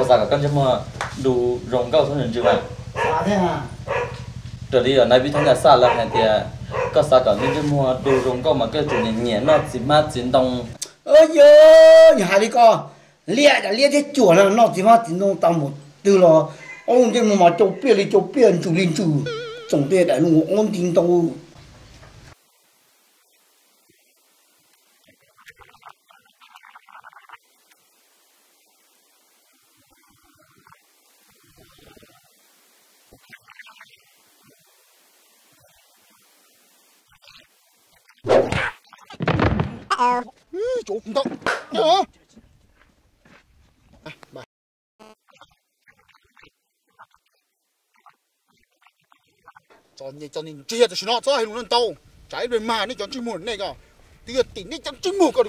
Xav kom koj ntsej muag du zoo nkauj xwb ntsws mas. Raws li nais Vij Thaj Nyaj Xaj lawv hais tias koj xav kom ntsej muag du zoo nkauj mas koj yuav tsum nyiam nyiam noj txiv hmab txiv ntoo. Yog, yog hais li ko, liab cas liab thiab cuam na, noj txiv hmab txiv ntoo tau mus twg los ob lub ntsej muag mas cau pliaj li cau pliaj, ntsws li ntsws, txoom tej daim lub ob nti ntau. Txo nej txo nej ntsiag tam sim no txhob hais lus no ntau. Tsam ib pliag mag nej cov ntsej muag nej ko, twb yog tim nej cov ntsej muag ko.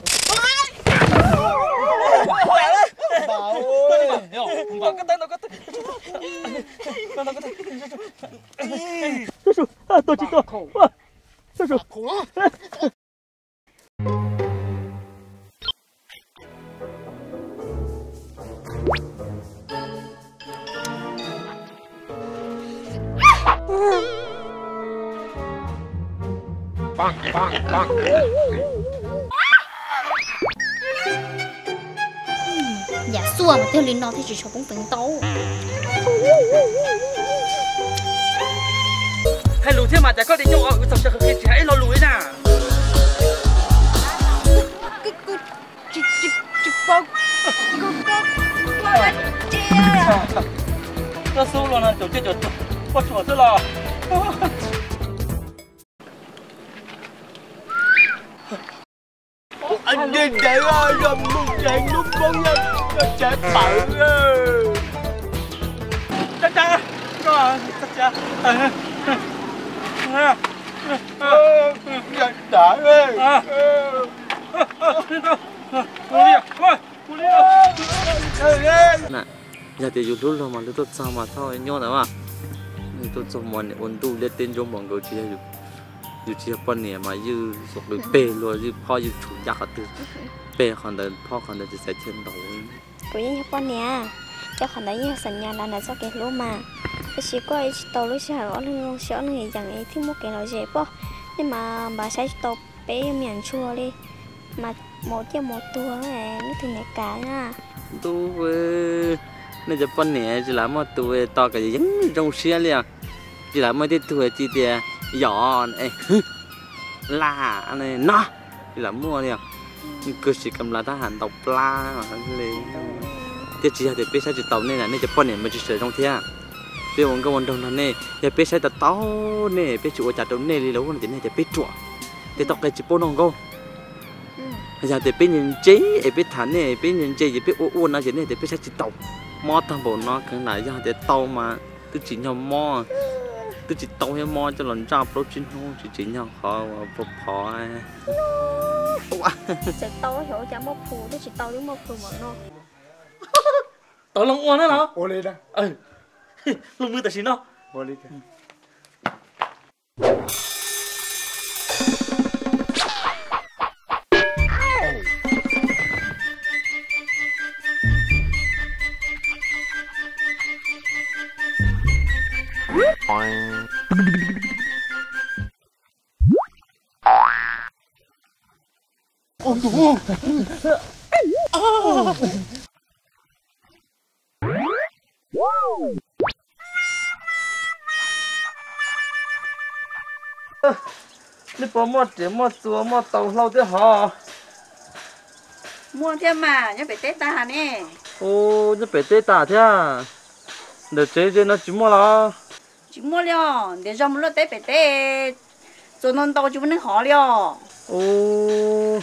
Yam xuaj mas twg li no thiaj tsis tshua poob peev ntau. Hais lus thiab mas cas koj di ncauj ua txaus sawv qhia tsis hais ib lo lus li na. Koj xub los no caum cia caum poj tsuam xwb los. Dej dav, yog mus tsev hnub poob yog tsev pawv. Tsa tsa, koj tsa tsa. Yog tias yus hlub luag mas luag tuaj txog mas txhob nyuaj ntawd mas. Tuaj txog mas niam ua ntuj liab teb ntsuab npaum nkaus tsis yog, yus tsis yog poj niam mas ywj xub qw peg luag ywj phob ywj tshum ncaj qhov twg, peg qhov ntawd phob qhov ntawd tsis xaiv chaw ntaus. Kuv yeej yog poj niam, cov qhov ntawd yeej yog xam nyas lawv ntawm txoj kev hlub mas. Tab sis koj tsis tau lub sij hawm ob leeg zoo siab ob leeg yeem es thiaj muaj kev lom zem poj. Nej mas npaj saib tsis tau peb yuav me nyuam ntsuag li, mas mus ciaj mus tuag lub twg niam kav na. Ntuj, nej cov poj niam tsis lam muaj tus tos kom yeej zoo siab li os. Tsis lam muaj tej tug ci tias yom, laj no, tsis lam muaj li os. Kws sim kam las tab ham ntaus plab li. Thiab tsis yog tias peb saib tsis taus nej na, nej cov poj niam mas tsis tshua zoo thiab. Peb ua nkauj ua nraug nrog nej, yog peb saib tau tau nej peb tsis ua cas rau nej li lawm no ces nej tias peb ruam, tej toj qe tsis paub noj nkauj. Yog tias peb ntse ntse es peb tham nej, peb ntse ntse ces peb ua ua no ces nej tias peb saib tsis taus. Mob tag npaum no kheev lam yog tias tau mas twb tsim nyog mob, twb tsis tau thiab mob coj los ntsaj plaub tsib hnub tsis tsim nyog qhov uas phov phov. Txawm tau xyov cas muaj plhu, twb tsis tau twb muaj plhu npaum no. Tau loo ua na los? Lub mwg tam sim no. Nej puas muaj riam muaj txuas muaj tau hlau thiab hov? Muaj thiab mas, nyob pem teb tag ne. Ua, nyob pem teb tag thiab. Ntawm tsev ze no tsis muaj los? Tsis muaj li os, ntiav zog mus luaj teb pem teb, txuas ntau ntau tsis muaj neeg hov li os. Ua,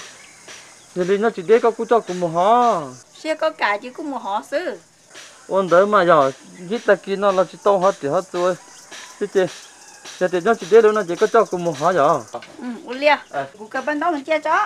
yog li nyob tsis deb koj kuj coj kuv mus hov. Seb koj kam ces kuj mus hov xwb. Ua ntawd mas yog, ib tag kis no los tsis tau hov riam hov txuas xwb ces, yog tias nyob tsis deb lawm no ces koj coj kuv mus hov yog. Ua li, kuv kawg paj ntaub mus cia tso.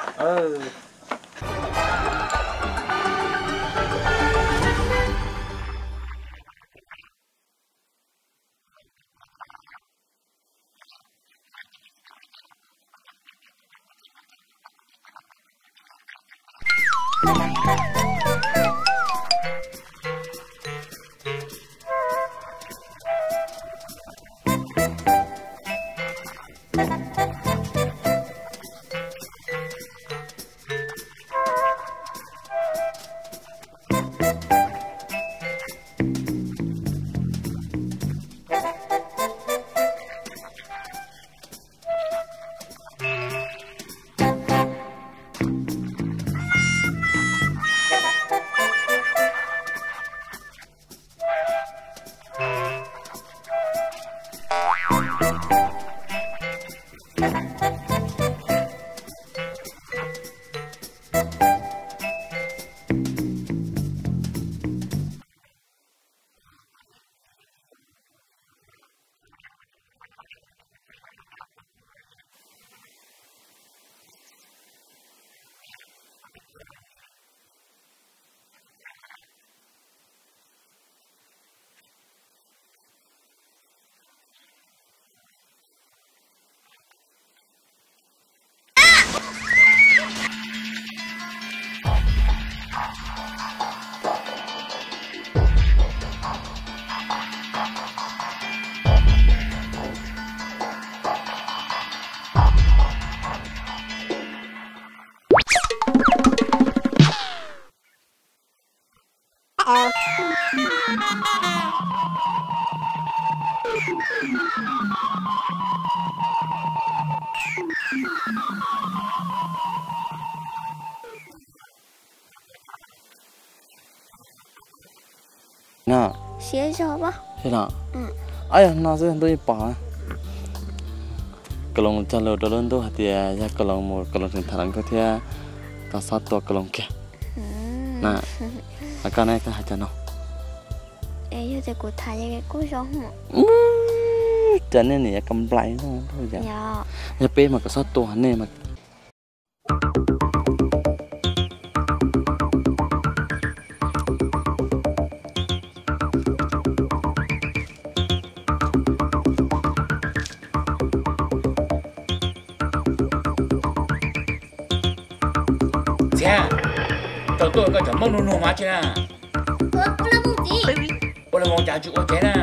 No. Siab zog. Ab, yog no xwb ntuj yeej pom. Kaloos cog lus rau lub ntuj hais tias yog Kaloos mus Kaloos tseem tham hluas nkauj thiab tau xob tua Kaloos kiag. Na, koj ne koj hais cas no? Yog tias kuv tham kuj zoo. Cas nej nim yuav kam nplai no, yog peb mas kom xob tua nej mas. Ntxhiab, tau tuaj koj tseem mob nuj nuj mas tsi na. Ua la moos cas tsis ua tsev na?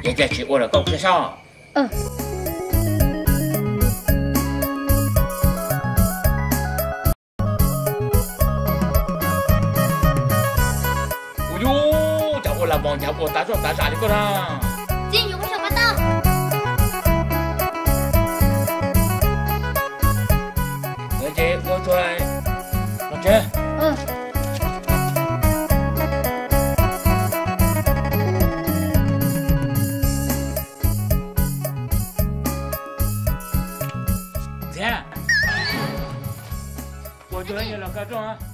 Yog cas tsis ua lawm koj kuv saib soj. Ua yus, cas ua la moos cas ua tas zoj tas zam li koj na. Txiv, yuav ua saum pas tau. Ces ua tsuag los tsev. Ntxhiab, ua tsuag los koj rooj.